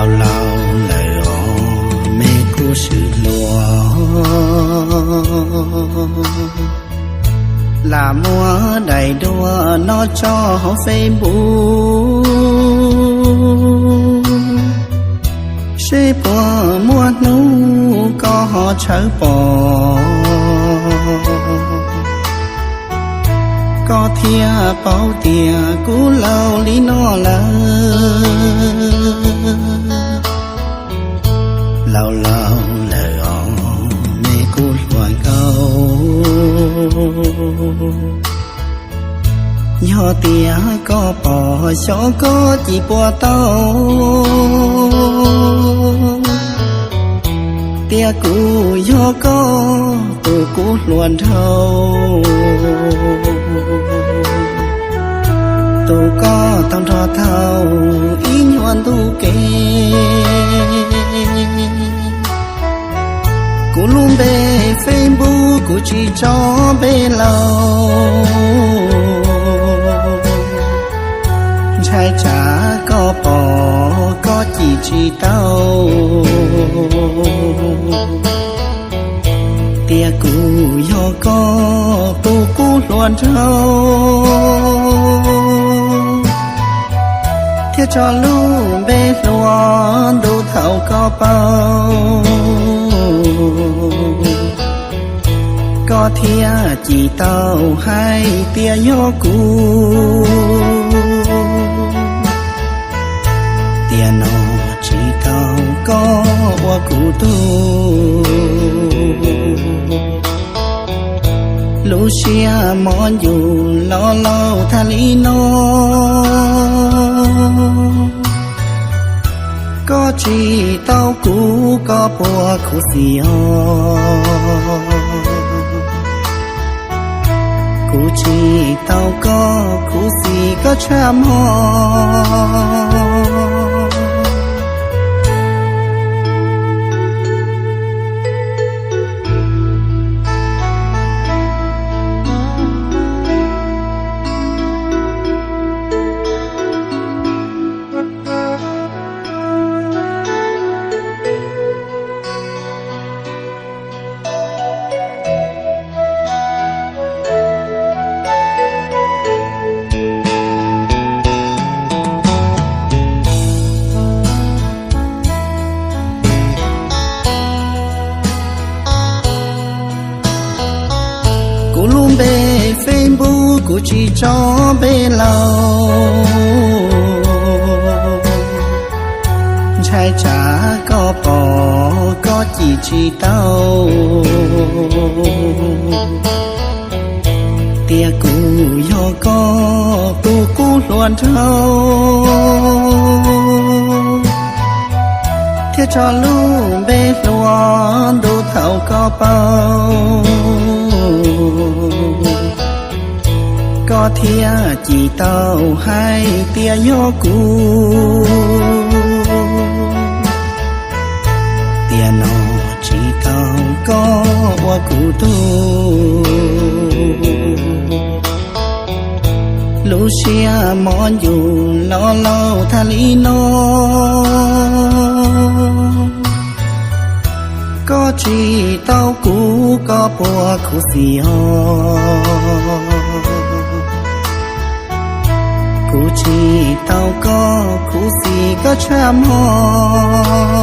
Laus laus lawm os, me kuv swm hluas, lam muab daim duab no tso hauv Facebook, seb puas muaj hnub koj ho tshawb pom, koj thiaj paub tias kuv laus li no lawm. Laus laus lawm os, me kuv hluas nkauj, yog tias koj pom xyov koj cim puas tau tias kuv yog koj tus kub hluas nraug, tus koj tau nrog thaum ib nyuag ntu ke. Kuv lub npe Facebook kuv tsis tso npe laus, ntshai tsam koj pom koj cim tsis tau tias kuv yog koj tus kub hluas nraug, thiaj tso lub npe hluas ntu thaum koj paub, koj thiaj cim tau hais tias yog kuv. Tiam no tsis tau koj ua kuv tug, lub siab mos ncus los laus tag li no. Koj tsis tau kuv koj puas khuv xim os, kuv tsis tau koj khuv xim koj tshaj mog. Kuv lub npe Facebook kuv tsis tso npe laus, ntshai tsam koj pom koj cim tsis tau tias kuv yog koj tus kub hluas nraug, thiaj tso lub npe hluas ntu thaum koj paub, koj thiaj cim tau hais tias yog kuv. Tiam no tsis tau koj ua kuv tug, lub siab mos ncus los laus tag li no. Koj tsis tau kuv koj puas khuv xim os, kuv tsis tau koj khuv xim koj tshaj mog.